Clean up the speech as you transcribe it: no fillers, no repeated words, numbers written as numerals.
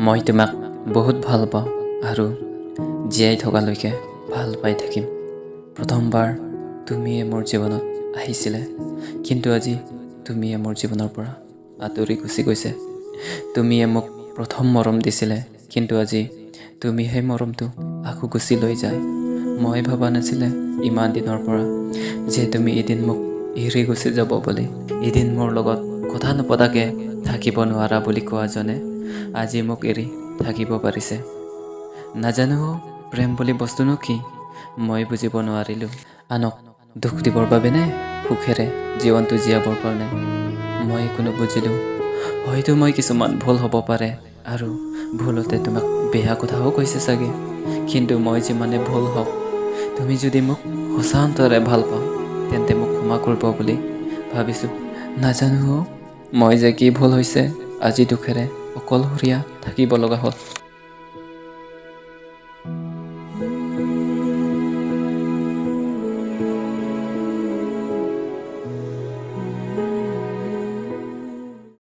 মই তোমাক বহুত ভাল পাওঁ আৰু জীয়াই থকালৈকে ভাল পাই থাকিম। প্ৰথমবাৰ তুমিয়ে মোৰ জীৱনত আহিছিলে, কিন্তু আজি তুমিয়ে মোৰ জীৱনৰ পৰা আঁতৰি গুচি গৈছে। তুমিয়ে মোক প্ৰথম মৰম দিছিলে, কিন্তু আজি তুমি সেই মৰমটো আকৌ গুচি লৈ যায়। মই ভবা নাছিলে ইমান দিনৰ পৰা যে তুমি এদিন মোক এৰি গুচি যাব বুলি। এদিন মোৰ লগত কথা নপতাকৈ থাকিব নোৱাৰা বুলি কোৱাজনে আজি মোক এৰি থাকিব পাৰিছে। নাজানো অ', প্ৰেম বুলি বস্তুনো কি মই বুজিব নোৱাৰিলোঁ। আনক দুখ দিবৰ বাবে নে সুখেৰে জীৱনটো জীয়াবৰ কাৰণে, মই একো নুবুজিলোঁ। হয়তো মই কিছুমান ভুল হ'ব পাৰে আৰু ভুলতে তোমাক বেয়া কথাও কৈছে চাগে, কিন্তু মই যিমানে ভুল হওক, তুমি যদি মোক সঁচা অন্তৰে ভাল পাওঁ, তেন্তে মোক ক্ষমা কৰিব বুলি ভাবিছোঁ। নাজানো অ', মই যে কি ভুল হৈছে, আজি দুখেৰে অকলশৰীয়া থাকিব লগা হ'ল।